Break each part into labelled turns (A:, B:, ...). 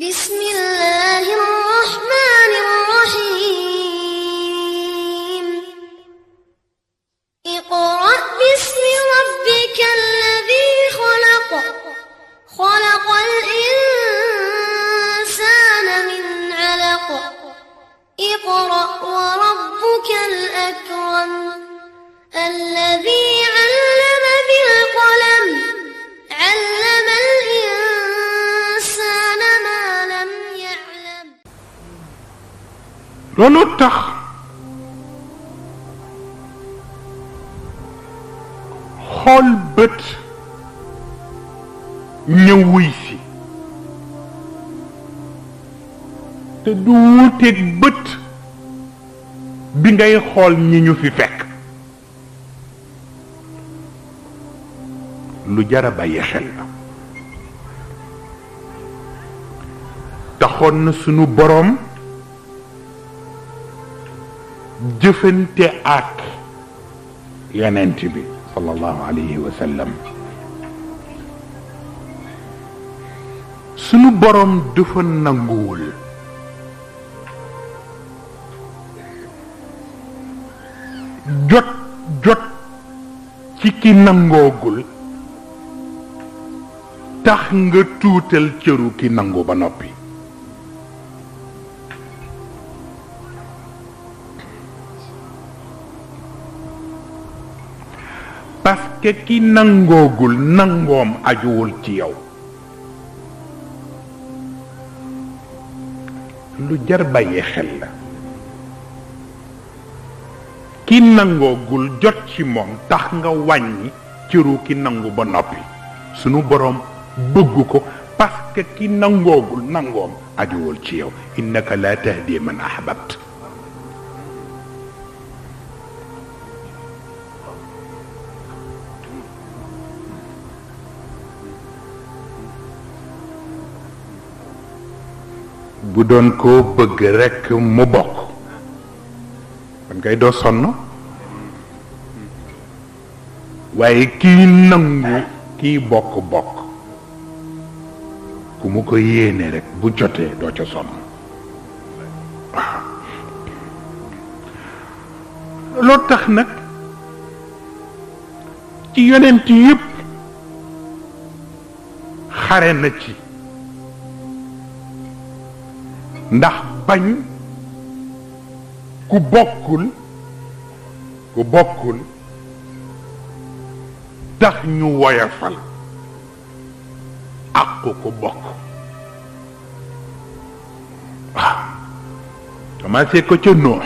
A: بسم الله الرحمن الرحيم اقرأ باسم ربك الذي خلق خلق الإنسان من علق اقرأ وربك الأكرم الذي علم بالقلم علم الإنسان ما لم يعلم
B: loolu tax xool bët ñëw wuy si te du wuuteeg bët bi ngay xool ñi ñu fi fekk lu jara bàyyi xel la taxoon na sunu boroom jëfante ak yonent bi sallallahu alayhi wa sallam sunu boroom dafa nanguwul jot ci ki nangoogul tax nga tuutal cëru ki nangu ba noppi parce que ki nangoogul nangoom ajuwul ci yow lu jar bàyyi xel la ki nangoogul jot ci moom tax nga wàññi cëru ki nangu ba noppi sunu boroom bëgg ko parce que ki nangoogul nangoom ajuwul ci yow innaka la tahdi man ahbabt bu doon koo bëgg rekk mu bokk kon ngay doo sonn waaye kii nangu kii bokk ku mu ko yéene rekk bu jotee doo ca sonn waaw loo tax nag ci yonent yépp xare na ci ndax bañ ku bokkul tax ñu woyafal àqu ku bokk waaw commencé ko ca Nuux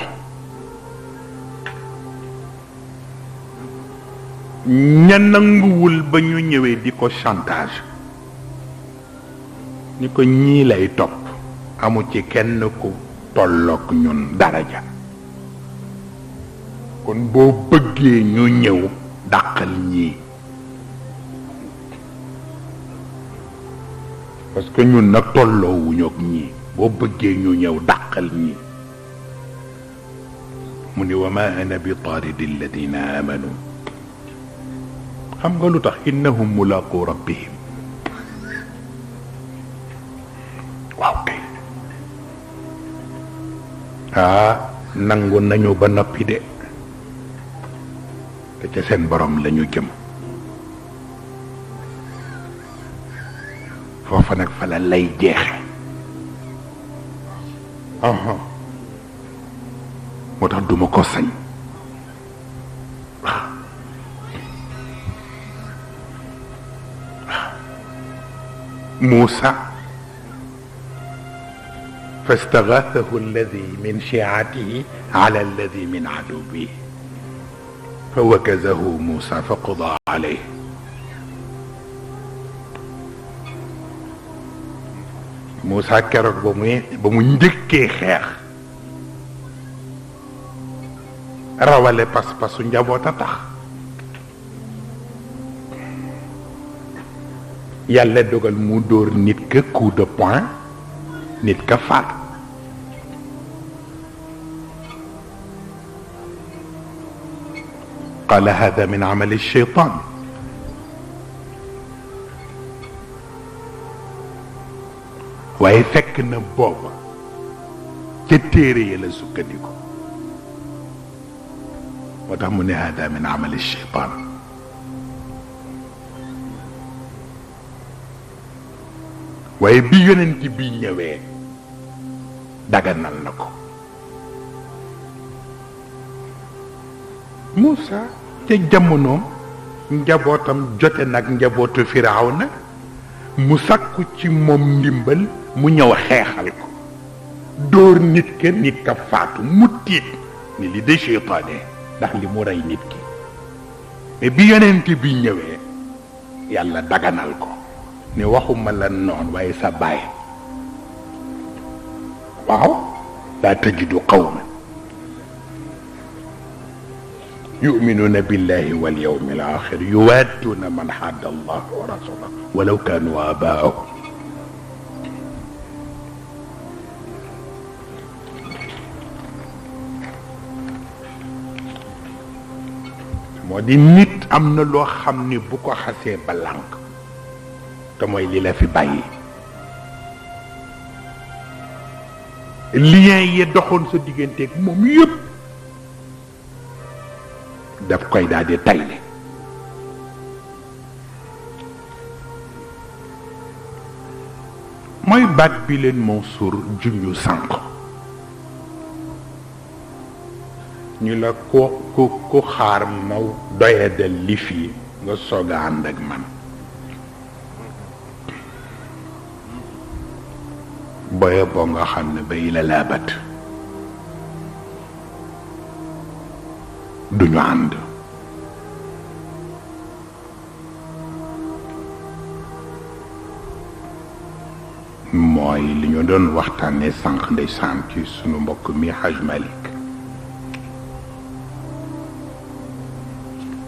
B: ña nanguwul ba ñu ñëwee di ko chantage ni ko ñii lay topp amu ci kenn ku tollook ñun daraja kon boo bëggee ñu ñëw dàqal ñii parce que ñun nag tolloowuñu ak ñii boo bëggee ñu ñëw dàqal ñii mu ni wa ma ana bi taaridi alladina amanu xam nga lu tax innahum mulaqu rabbihim waaw kay nangu nañu ba noppi de te ca seen borom lañu jëm foofa nag fa la lay jeexe moo tax duma ko sañ waaw Muusa فاستغاثه الذي من شيعته على الذي من عدوه فوكزه موسى فقضى عليه موسى keroog ba mu njëkkee xeex rawale pas-pasu njaboot a tax yàlla dogal mu dóor nit ka coup de poing nit ka faat قال هذا من عمل الشيطان waaye fekk na booba ca téere ya la sukkandiku moo tax mu ne hada min amali shaytaan waaye bi yonent bi ñëwee daganal na ko Moussa ca jamonoom njabootam jote nag njabootu Firawna mu sakku ci moom ndimbal mu ñëw xeexal ko dóor nit ka faatu mu tiit ni li de seytaane ndax li mu rey nit ki mais bi yonent bi ñëwee yàlla daganal ko ni waxuma la noon waaye sa baay waaw laa tajidu qawman yu'minuna billahi wal yawmil akhir yuwadduna man hadda Allah wa rasulahu walaw kanu abaa'ahum moo di nit am na loo xam ni bu ko xasee ba lànk te mooy li la fi bàyyi lien yi doxoon sa digganteeg moom yépp daf koy daal di tayle mooy baat bi leen Mansour junju sànq ñu la ku xaar ma doyadal li fii nga soog a ànd ak man boye boo nga xam ne bay la laabat duñu ànd mooy li ñu doon waxtaane sànq ndeysaan ci sunu mbokk mi Haj Malik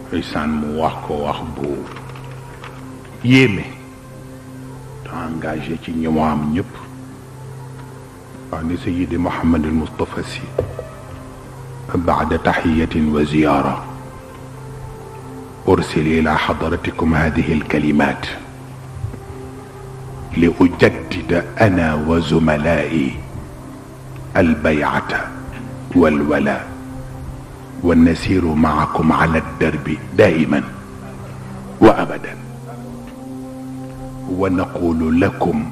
B: ndeysaan mu wax ko wax bu yéeme te engagé ci ñi mu am ñëpp wax ni Sayyidi Muhammad al Mustafa Sy بعد تحية وزيارة أرسل إلى حضرتكم هذه الكلمات لأجدد أنا وزملائي البيعة والولاء ونسير معكم على الدرب دائما وأبدا ونقول لكم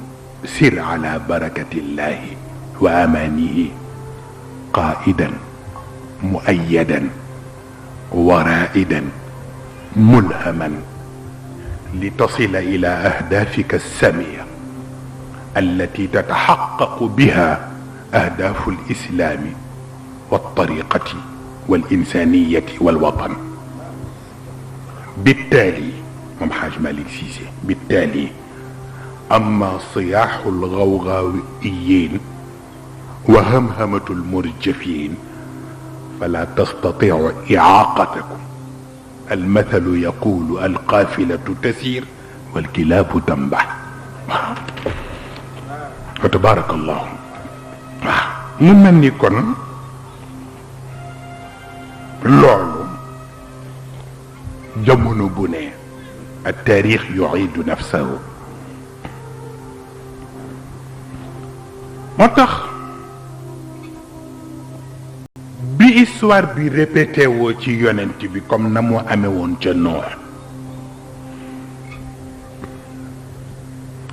B: سر على بركة الله وأمانه قائدا مؤيدا ورائدا ملهما لتصل إلى أهدافك السامية التي تتحقق بها أهداف الإسلام والطريقة والإنسانية والوطن. بالتالي حاج مالك سيسي بالتالي أما صياح الغوغاويين وهمهمة المرجفين فلا تستطيع إعاقتكم. المثل يقول القافلة تسير والكلاب تنبح. فتبارك الله. من يكون لولو جمون بني التاريخ يعيد نفسه. متخ bi histoire bi répété woo ci yonent bi comme na mu amee woon ca Nuux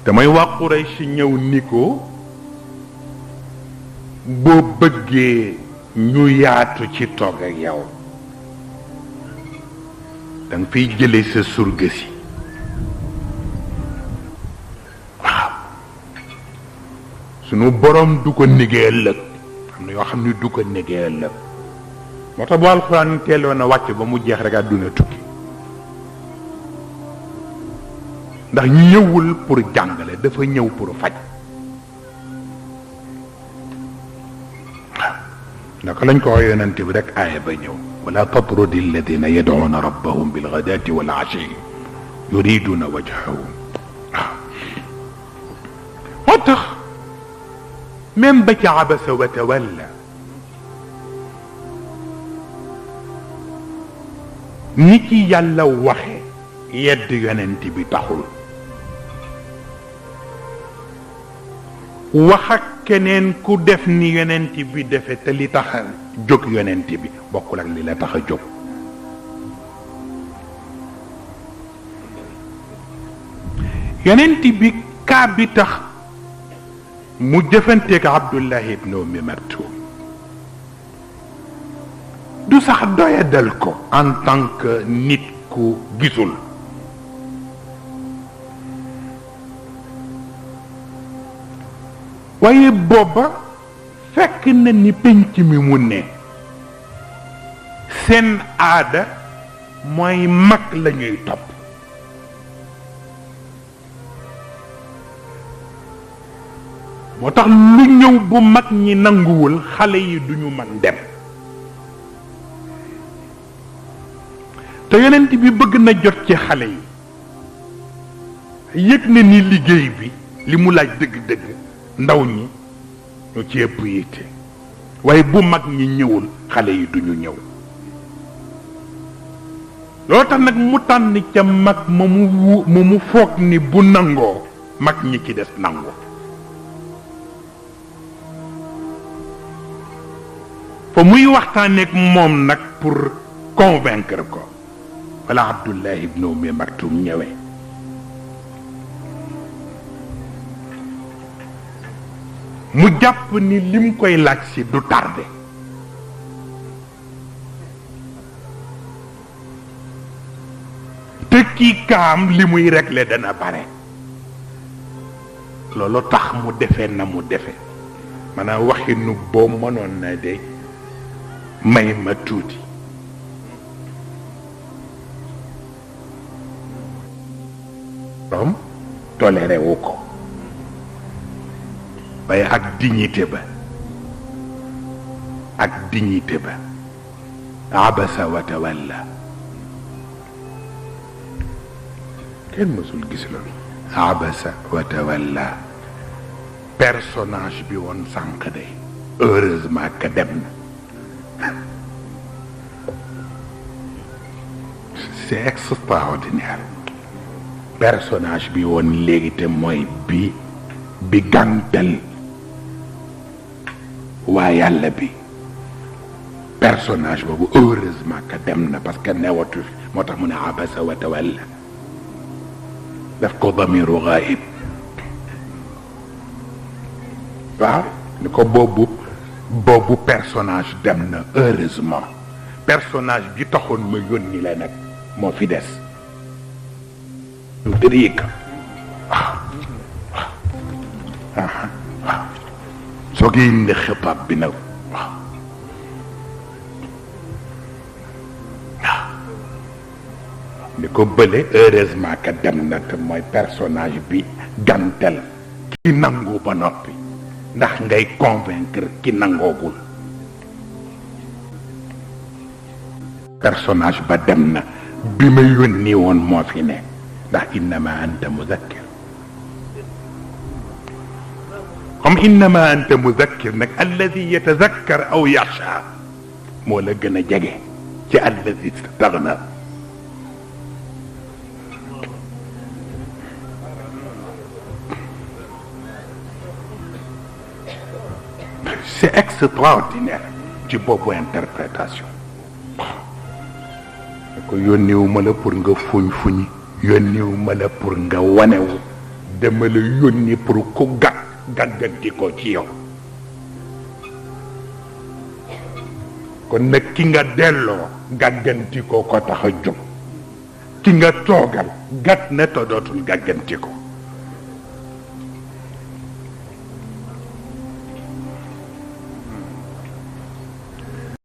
B: damay waa Quraysh ñëw ni ko boo bëggee ñu yaatu ci toog ak yow danga fiy jële sa surga si waaw sunu borom du ko négee ëllëg am na yoo xam ne du ko négee ëllëg moo tax bu alxuraan teeloon a wàcc ba mu jeex rek àdduna tukki ndax ñëwul pour jàngale dafa ñëw pour faj waaw naka lañ ko wax yonent bi rek aaya ba ñëw wala tatrudi alladina yad'una rabbahum bilghadati wal ashi yuriduna wajhahu waaw moo tax même ba ca abasa wa tawalla ni ci yàlla waxe yedd yonent bi taxul wax ak keneen ku def ni yonent bi defe te li tax a jóg yonent bi bokkul ak li la tax a jóg. yonent bi kaa bi tax mu jëfanteeg Abdullah ibn Ummi Maktum du sax doyadal ko en tant que nit ku gisul, waaye booba fekk na ni penc mi mu ne seen aada mooy mag la ñuy topp. moo tax lu ñëw bu mag ñi nanguwul xale yi duñu mën dem. te yonent bi bëgg na jot ci xale yi, yëg na ni liggéey bi li mu laaj dëgg-dëgg ndaw ñi ñoo ci ëpp yitte, waaye bu mag ñi ñëwul xale yi duñu ñëw. loo tax nag mu tànn ca mag ma mu foog ni bu nangoo mag ñi ci des nangu. fa muy waxtaaneek moom nag pour convaincre ko wala Abdullah ibn Ummi Maktum ñëwee. mu jàpp ni lim koy laaj si du tardé. te kii kaam li muy régler dana bare. loolu tax mu defee na mu defee maanaam waxinu boo mënoon na de may ma tuuti. doom toléré wu ko waaye ak dignité ba abasa wa tawalla kenn mësul gis loolu. abasa wa tawalla personnage bi woon sànq de heureusement que dem na. c'est extraordinaire. personnage bi woon léegi te mooy bi gàntal waa yàlla bi, personnage boobu heureusement que dem na parce que newatu fi. moo tax mu ne abasa wa tawalla daf ko damiru gaib. waaw ni ko boobu personnage dem na heureusement. personnage bi taxoon ma yónni la nag moo fi des. lu dëriig waaw soo gi indi xitaab bi nag waaw ni ko bële heureusement que dem na te mooy personnage bi gantel ki nangu ba noppi ndax ngay convaincre ki nangoogul. personnage ba dem na bi ma yónni woon moo fi ne ndax innama anta mudakkir. comme innama anta mudakkir nag alladi yatazakkar aw yaxsha moo la gën a jege ci alladi staghna. c'est extraordinaire ci boobu interprétation. ko yónniwuma la pour nga fuñ yónniwuma la pour nga wanewu, dama la yónni pour ku gàgganti ko ci yow. kon nag ki nga delloo gàgganti ko tax a jóg, ki nga toogal gàtt na te dootul gàgganti ko.